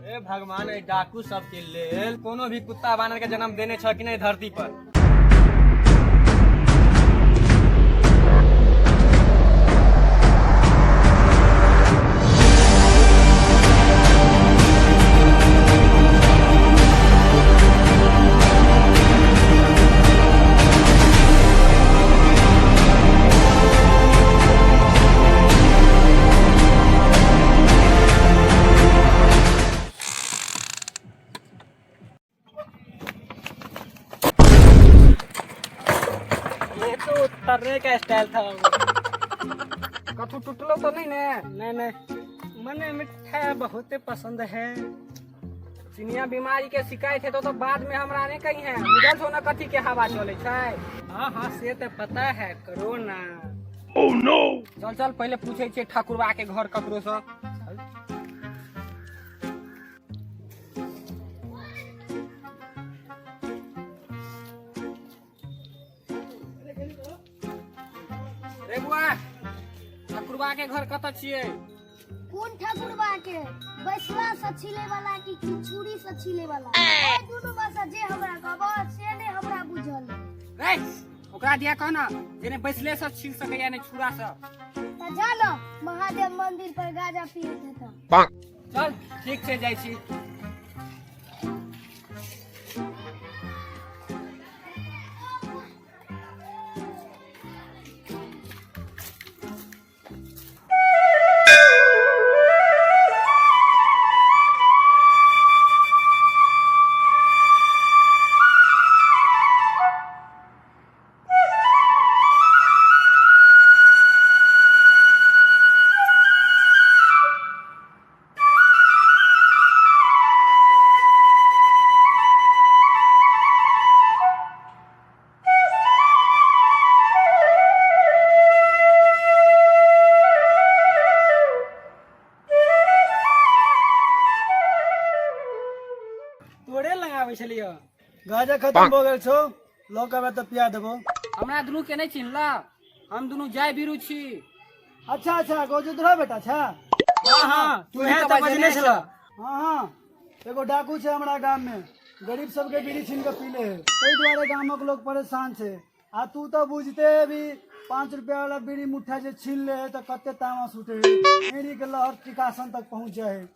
हे भगवान, एहि डाकू सबके लेल कोनो भी कुत्ता बानर के जन्म देने छ कि नहीं धरती पर? ये तो उतरने का स्टाइल था। कथू टूटलो तो नहीं ने? नहीं नहीं, मने मिठाई बहुत पसंद है। चिनिया बीमारी के शिकायत है तो बाद में हमरा नहीं कही है। बुझल छौ ना कथी के हवा चले छै? हाँ हाँ, से तो पता है, कोरोना। Oh no! चल चल, पहले पूछे छियै ठाकुरबा के घर ककरो से। रे बुआ, ठाकुरबा के घर कतऽ छियै? कोन ठाकुरबा के? बैसला से छिले वाला कि छुरी से छिले वाला? ए दुनू में से जे हमरा कहबो से नहीं हमरा बुझल। रे, ओकरा दिया कह ना जे ने बैसले से छील सकैया ने छुरा से। त जा न महादेव मंदिर पर गाजा पियत हेतऽ। चल ठीक छै, जाइ छी। तोरे लगाबै छलियै। गाजा खत्म भऽ गेल छौ, लऽ के आबे तऽ पिया देबो। हमरा दुनू के नहि चिन्हला? हम दुनू जाय बीरू छी। अच्छा अच्छा, गोजुद्रा बेटा छा? हाँ हाँ, तू है तऽ बजने छला। हाँ हाँ, एगो डाकू छै हमरा गाम में, गरीब सबके बीड़ी छीन के पी ले है, ताहि दुआरे गामक लोग परेशान छै। आ तू तऽ बुझते भी 5 रुपया वाला बीड़ी मुठ्ठा जे छीन ले है तऽ कते तामस उठे है, एड़ी के लहर टिकासन तक पहुंच जाए है।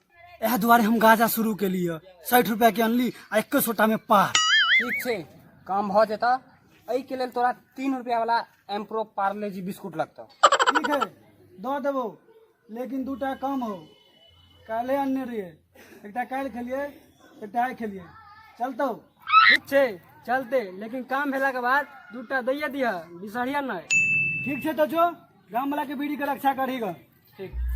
इएह दुआरे हम गाजा शुरू केलियै, 60 रुपया के अनली आ 21 गोटा में पार। ठीक छै, काम भऽ जेतऽ। एहिके लेल तोरा 3 रुपया वाला एम्प्रो पार्ले जी बिस्कुट लगतौ। ठीक है, दऽ देबो, लेकिन दूटा कम हो। काल्हे अनने रहियै, एकटा काल्हि खेलियै, एकटा आइ खेलियै, चलतौ? ठीक छै, चलते, लेकिन काम भेला के बाद दूटा दैये दिह, बिसरिया नहि। ठीक छै, तऽ जो गाम वाला के बीड़ी के रक्षा करही ग। ठीक।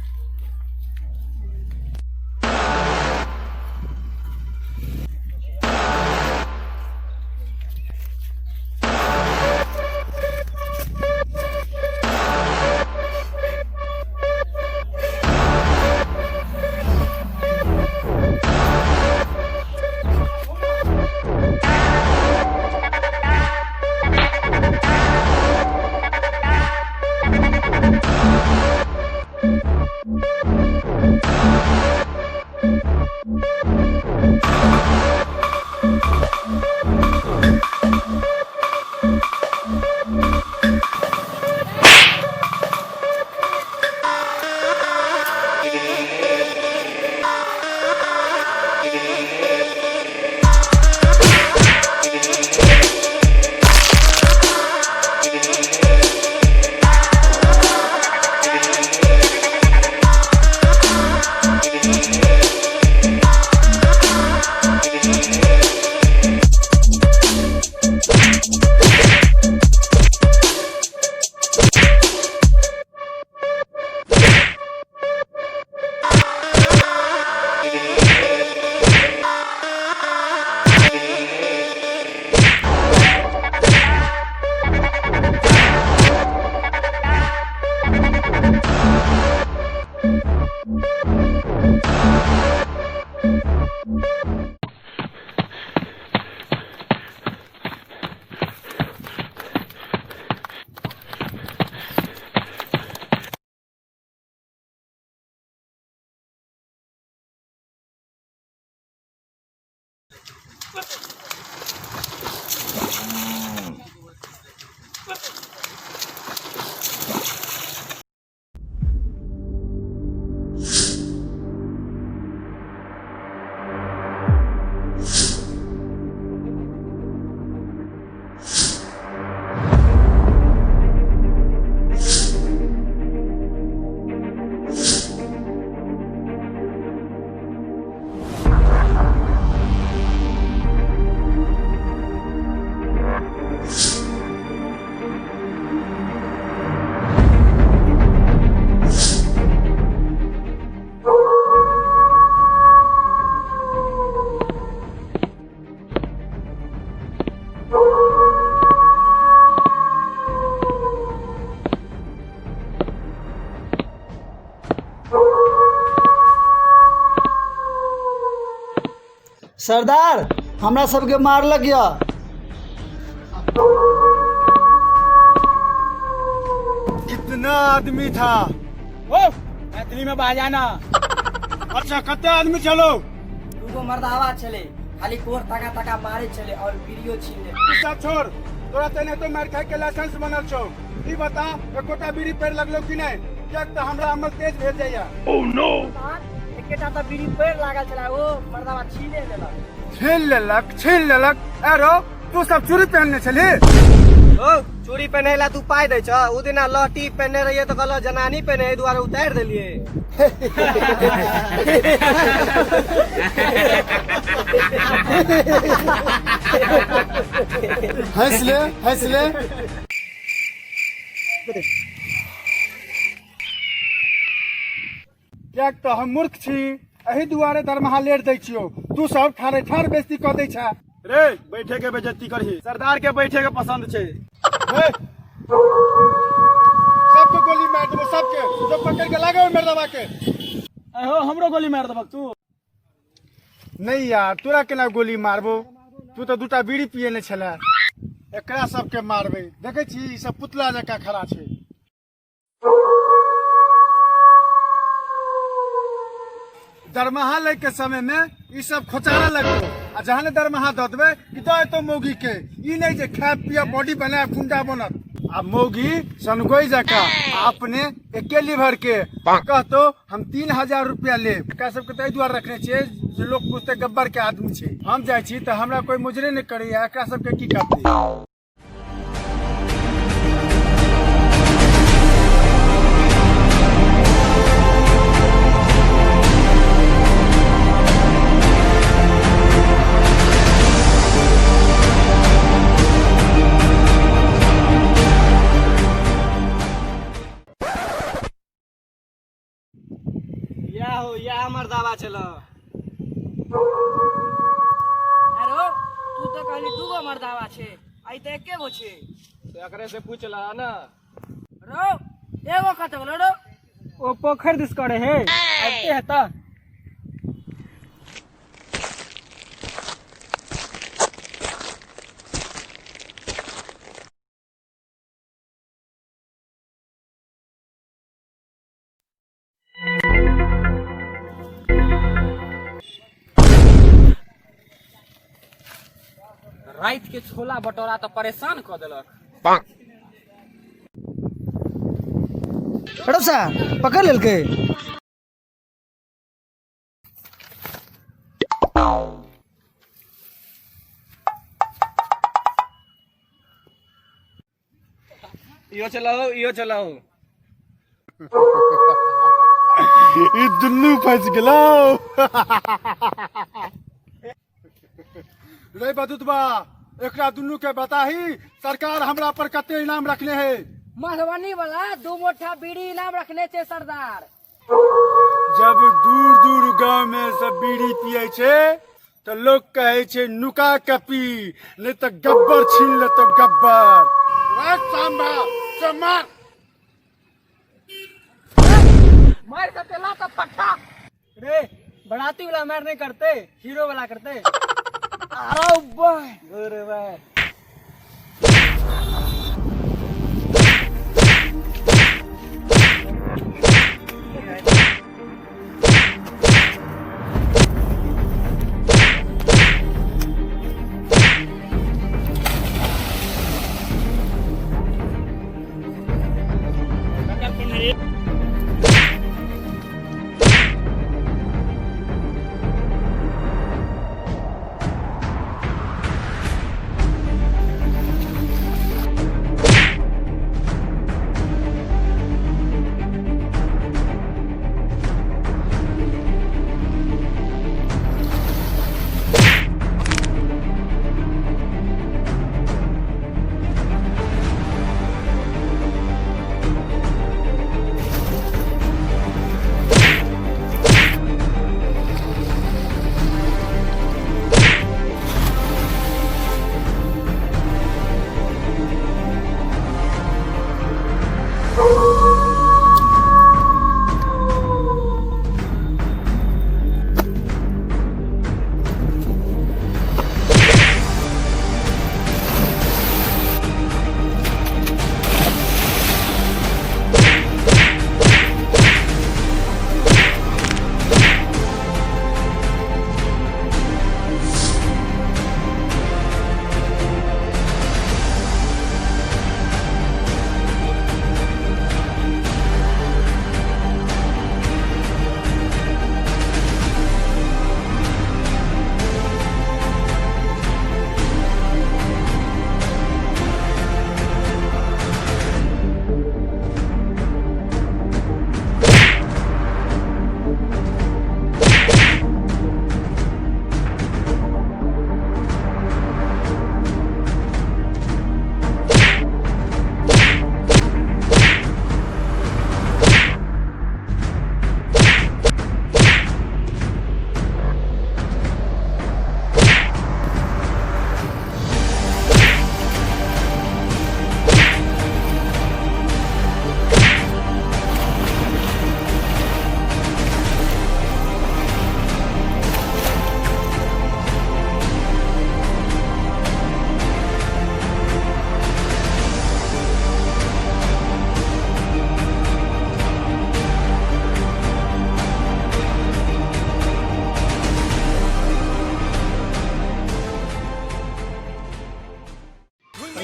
सरदार हमरा सबके मारलक यऽ। कितना आदमी था? ओ मैथिली में बाजाना। अच्छा कते आदमी चलो? दूगो मर्दावा छले, खाली कोर तका तका मारे छले और बीड़ियो छीन ले। ई सब छोड़, तोरा तेने तो मार खाए के लाइसेंस बनल छौ। ई बता एकोटा बीड़ी पेड़ लगलो कि नहीं? किएक तऽ हमरा अमल तेज भेल जाइया। एकेटा तऽ बीड़ी पेड़ लागल छले, ओ मर्दावा छीने लेलक। छीन लेलक, छीन लेलक। एरो तू सब चूड़ी पहनने छली? ओ चूड़ी पहिने ला तू पाइ दै छ। उ दिना लहटी पहिने रहियै तऽ कहलक जनानी पहिने, एहि दुआरे उतारि देलियै। हँस ले, हँस ले। किएक तऽ हम मूर्ख छी, एहि दुआरे दरमाहा लेट दै छियौ। तू सब ठाढ़े ठाढ़ बेइज्जती कऽ दै छे। रे बैठे के बेइज्जती करही, सरदार के बैठे के पसंद छै। हे, सबके गोली मार देबो, सबके जो पकड़ के लागे मर्दबा के। अहो हमरो गोली मार देबक तू? नहीं यार, तोरा केना गोली मारबो? तू तऽ दूटा बीड़ी पियने छले। एकरा सबके मारबै। देखै छी ई सब पुतला जकाँ खड़ा छै। दरमाहा लै के समय में ई सब खोचारा लगतो, आ जहन दरमाहा दऽ देबै कि दऽ एतो मौगी के, ई नहीं जे खाए पिए बॉडी बनाए गुंडा बनत। आ मौगी सनगोई जकाँ आ अपने एके लीवर के कहतो हम 3000 रुपया लेब। एकरा सबके तऽ एहि दुआरे रखने छियै जे लोक बुझतै गब्बर के आदमी छै। हम जाइ छी तऽ हमरा कोई मुजरे नहि करैया, एकरा सबके की करतै? या हो, या मर्दावा छल। अरे तू तऽ कहली दूगो मर्दावा छै, आई तऽ एके गो छै। तो एकरे से पूछ ला ना। रो एगो कत गेलो रो? ओ पोखरि दिस करे है, आबिते है तऽ। राति के छोला भटोरा तऽ परेशान कऽ देलक। रौ सा पकड़ लेलकै। इहो चलाओ, इहो चलाओ। ई दुनू फंस गेलौ। रे बदुतबा, एकरा दुनू के बताही सरकार हमरा पर कते इनाम रखने है। मधुबनी वाला 2 मोठा बीड़ी इनाम रखने छै सरदार। जब दूर दूर गांव में सब बीड़ी पिए छै तऽ लोग कहै छै नुका के पी, नहीं तऽ गब्बर छीन लेतो गब्बर। रे सांबा, से मार। मार के तेला तो पट्टा। रे बराती वाला मार नहीं करते, हीरो वाला करते। अरे बाय अरे बाय।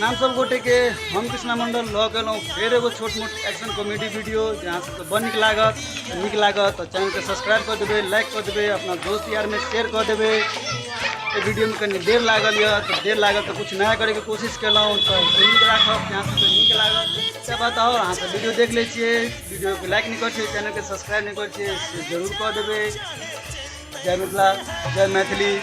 प्रणाम सब गोटे के, हम कृष्णा मंडल लऽ के एलहुँ फेर एगो छोट मोट एक्शन कॉमेडी वीडियो जे अहाँ सबके बड़ नीक लागत। नीक लागत तऽ चैनलके सब्सक्राइब कऽ देबै, लाइक कऽ देबै, अपना दोस्त यारमे शेयर कऽ देबै। एहि वीडियोमे कनि देर लागल यऽ तऽ देर लागल तऽ किछु नया करैके कोशिश केलहुँ, तऽ उम्मीद राखब कि अहाँ सबके नीक लागत। एकटा बात आओर, अहाँ सब वीडियो देख लै छियै, वीडियोके लाइक नहि करै छियै, चैनलके सब्सक्राइब नहि करै छियै, से जरूर कऽ देबै। जय मिथिला, जय मैथिली।